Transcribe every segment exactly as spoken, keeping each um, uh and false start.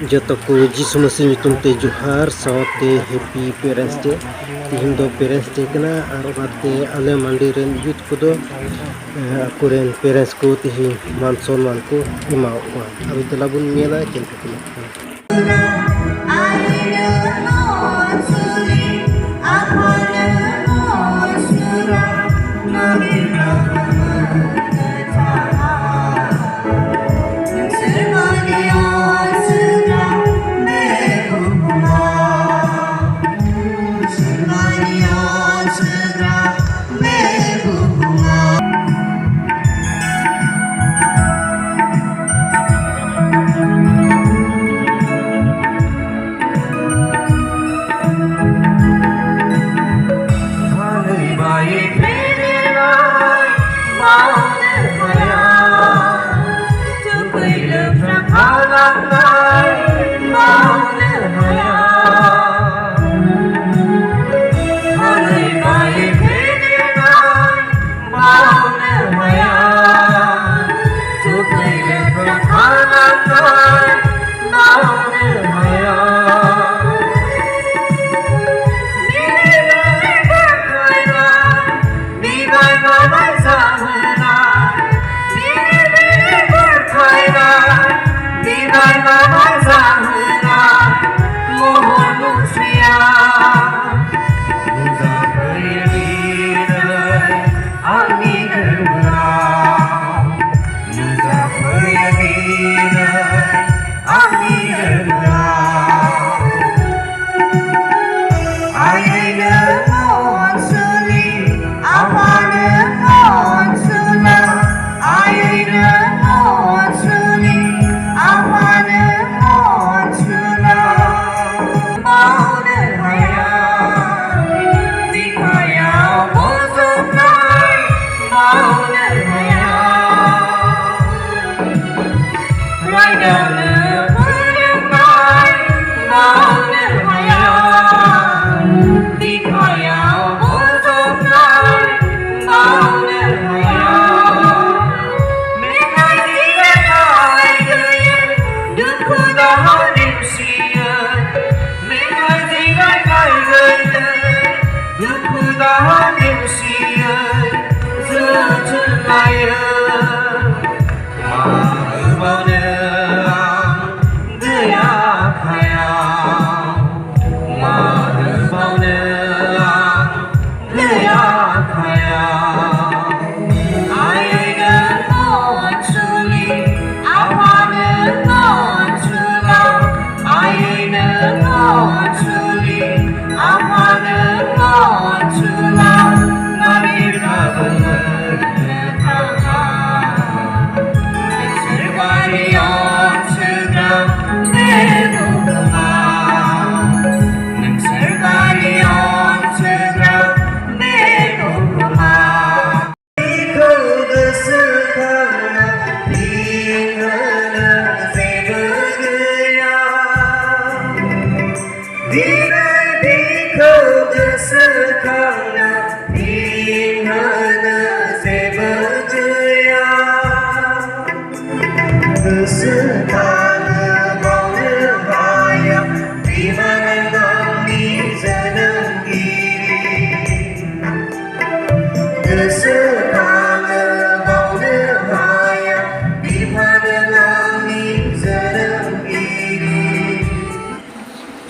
ᱡᱚᱛᱚ ᱠᱚ ᱡᱤᱥᱩ ᱢᱟᱹᱥᱤ ᱧᱩᱛᱩᱢ ᱛᱮ ᱡᱚᱦᱟᱨ, ᱥᱟᱶᱛᱮ Happy Parents Day᱾ ᱛᱤᱦᱤᱧ ᱫᱚ Parents Day ᱠᱟᱱᱟ, ᱟᱨ ᱚᱱᱟᱛᱮ ᱟᱞᱮ ᱢᱟᱱᱰᱤ ᱨᱮᱱ youth ᱠᱚᱫᱚ, ᱮ, ᱟᱠᱚᱨᱮᱱ parents ᱠᱚ ᱛᱤᱦᱤᱧ ᱢᱟᱱ ᱥᱚᱱᱢᱟᱱ ᱠᱚ ᱮᱢᱟᱣᱟᱫ ᱠᱚᱣᱟ᱾ ᱟᱫᱚ ᱫᱮᱞᱟ ᱵᱚᱱ ᱧᱮᱞᱟ ᱪᱮᱫ ᱞᱮᱠᱟ ᱠᱚ ᱮᱢᱟᱜ ᱠᱚᱣᱟ᱾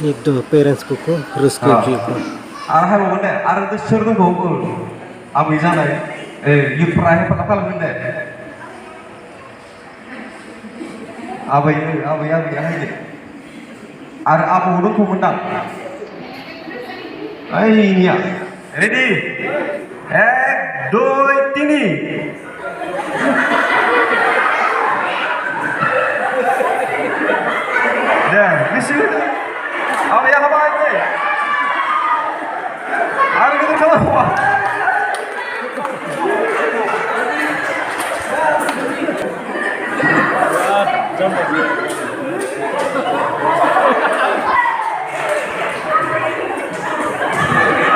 ᱱᱤᱛ ᱫᱚ ᱯᱮᱨᱮᱱᱴᱥ ᱠᱚᱠᱚ ᱨᱟᱹᱥᱠᱟᱹ ᱦᱚᱪᱚᱭᱮᱫ ᱠᱚᱣᱟ᱾ ᱟᱨ ᱦᱟᱸᱜ ᱵᱚᱞᱮ, ᱟᱨ ᱫᱚ ᱥᱟᱹᱨ ᱫᱚ ᱵᱟᱹᱵᱩ, ᱟᱵᱚ ᱡᱟᱱᱟᱭ, ᱮ, ᱭᱩᱛ ᱯᱨᱟᱭ ᱦᱚᱸ ᱯᱟᱛᱟ ᱞᱟᱹᱜᱤᱫ ᱛᱮ᱾ ᱟᱵᱚ, ᱟᱵᱚ, ᱟᱵᱚ, ᱟᱵᱚ᱾ ᱟᱨ ᱟᱵᱚ ᱩᱰᱩᱠ ᱠᱚ ᱢᱮᱱᱟ᱾ ᱟᱭ ᱤᱧᱟ᱾ ᱨᱮᱰᱤ? ᱮᱠ, ᱫᱩᱭ, ᱛᱤᱱᱤ᱾ ᱫᱮ, ᱵᱮᱥᱤ᱾ ᱟᱵᱚ ᱭᱟ ᱦᱟᱵᱟ ᱟᱭ ᱛᱮ᱾ ᱟᱨ ᱜᱤᱫᱽᱨᱟᱹ ᱠᱚ᱾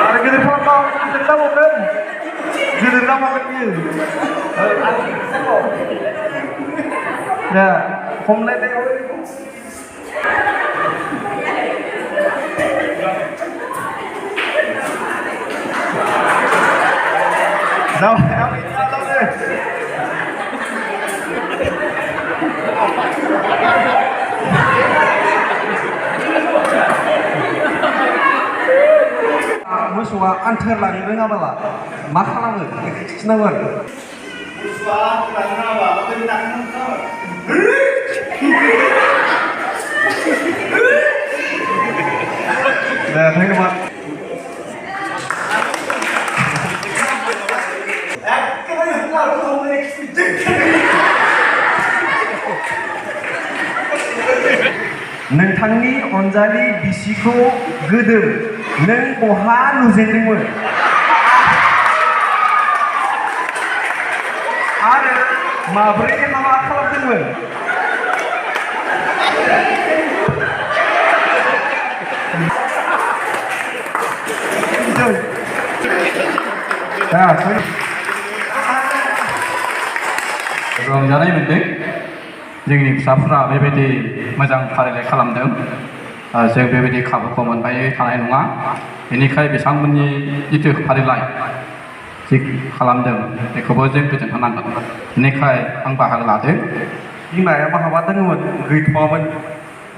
ᱟᱨ ᱜᱤᱫᱽᱨᱟᱹ ᱠᱚ ᱵᱟᱝ ᱪᱮᱫ ᱞᱮᱠᱟ ᱵᱚᱞᱮ? ᱜᱤᱫᱽᱨᱟᱹ ᱵᱟᱝ ᱵᱚᱞᱮ? ᱦᱮᱸ, ᱠᱚᱢ ᱞᱟᱹᱭ ᱛᱮ᱾ Musuwa anthar lari rengabala. Makalamu. Sinawan. नोंथांनि अनजालि बिसिखौ गोदो नों बहा नुजेनदोंमोन? आरो माब्रै हाबा खालामदोंमोन? रंजानाय मोनदों। जोंनि फिसाफ्रा बेबायदि मोजां फारिलाइ खालामदों। ओ, जों बेबायदि खाबुखौ मोनबाय थानाय नङा। बेनिखाय बिथांमोननि जिथु फारिलाइ, जि खालामदों, बेखौबो जों गोजोन होनांगोन। बेनिखाय आं बाहागो लादों। बिमाया बहाबा दङमोन, गैथ'वामोन।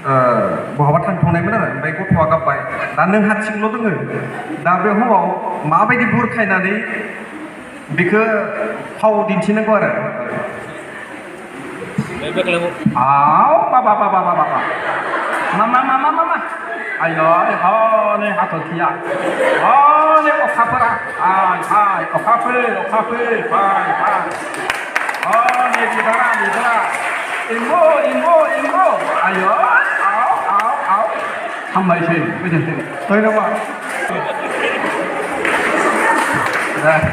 बहाबा थांथ'नायमोन आरो, ओमफ्राय गथ'आ गाबबाय। दा नों हारसिंल' दोङो। दा बे हौवाव माबायदि बुरखायनानै बेखौ फाव दिन्थिनांगौ आरो। Bebek lembu. Aw, ba, ba, ba, ba, ba, ba, ba. Mama, mama, mama. Ayo, hone, hato kia. Hone, okapura. Ay, ay, okapu, okapu, ay, ay. Hone, libera, libera. Imbo, imbo, imbo. Ayo, aw, aw, aw. Hambaisei, gojonthe. Dhonnobad.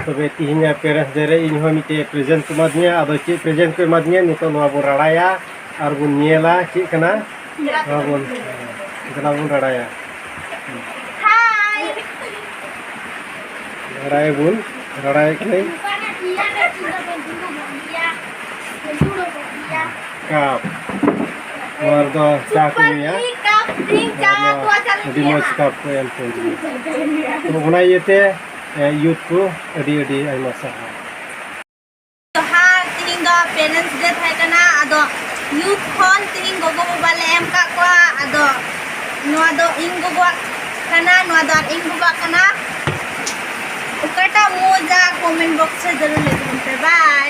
ᱛᱚᱵᱮ ᱛᱤᱦᱤᱧᱟᱜ parents day ᱨᱮ ᱤᱧ ᱦᱚᱸ ᱢᱤᱫᱴᱮᱡ present ᱠᱚ ᱮᱢᱟᱫᱤᱧᱟ᱾ ᱟᱫᱚ ᱪᱮᱫ present ᱠᱚ ᱮᱢᱟᱫᱤᱧᱟ, ᱱᱤᱛᱚᱜ ᱱᱚᱣᱟ ᱵᱚᱱ ᱨᱟᱲᱟᱭᱟ ᱟᱨ ᱵᱚᱱ ᱧᱮᱞᱟ ᱪᱮᱫ ᱠᱟᱱᱟ᱾ ᱱᱚᱣᱟ ᱵᱚᱱ, ᱫᱮᱞᱟ ᱵᱚᱱ ᱨᱟᱲᱟᱭᱟ᱾ ᱦᱟᱭ᱾ ᱨᱟᱲᱟᱭᱟᱵᱚᱱ, ᱨᱟᱲᱟᱭᱮᱫ ᱠᱟᱹᱱᱟᱹᱧ᱾ ᱠᱟᱯ᱾ ᱱᱚᱣᱟ ᱨᱮᱫᱚ ᱪᱟ ᱠᱚ ᱧᱩᱭᱟ᱾ ᱠᱟᱯ, ᱛᱤᱦᱤᱧ ᱪᱟ ᱟᱨ ᱱᱚᱣᱟ ᱠᱚ ᱪᱟᱞᱩ ᱟᱹᱰᱤ ᱜᱮᱭᱟ᱾ ᱢᱚᱡᱽ ᱠᱟᱯ ᱠᱚ ᱮᱢ ᱠᱚ ᱦᱩᱭᱩᱜᱼᱟ᱾ ᱛᱚ, ᱚᱱᱟ ᱤᱭᱟᱹᱛᱮ, ᱮ, youth ᱠᱚ ᱟᱹᱰᱤ ᱟᱹᱰᱤ ᱟᱭᱢᱟ ᱥᱟᱨᱦᱟᱣ᱾ ᱡᱚᱦᱟᱨ, ᱛᱤᱦᱤᱧ ᱫᱚ parents day ᱛᱟᱦᱮᱸ ᱠᱟᱱᱟ, ᱟᱫᱚ youth ᱠᱷᱚᱱ ᱛᱤᱦᱤᱧ ᱜᱚᱜᱚ ᱵᱟᱵᱟ ᱞᱮ ᱮᱢ ᱠᱟᱜ ᱠᱚᱣᱟ᱾ ᱟᱫᱚ ᱱᱚᱣᱟ ᱫᱚ ᱤᱧ ᱜᱚᱜᱚᱣᱟᱜ ᱠᱟᱱᱟ, ᱱᱚᱣᱟ ᱫᱚ ᱟᱨ ᱤᱧ ᱵᱟᱵᱟᱣᱟᱜ ᱠᱟᱱᱟ᱾ ᱚᱠᱟᱴᱟᱜ ᱢᱚᱡᱟ, comment box ᱨᱮ ᱡᱟᱹᱨᱩᱲ ᱞᱟᱹᱭ ᱛᱟᱵᱚᱱ ᱯᱮ᱾ Bye᱾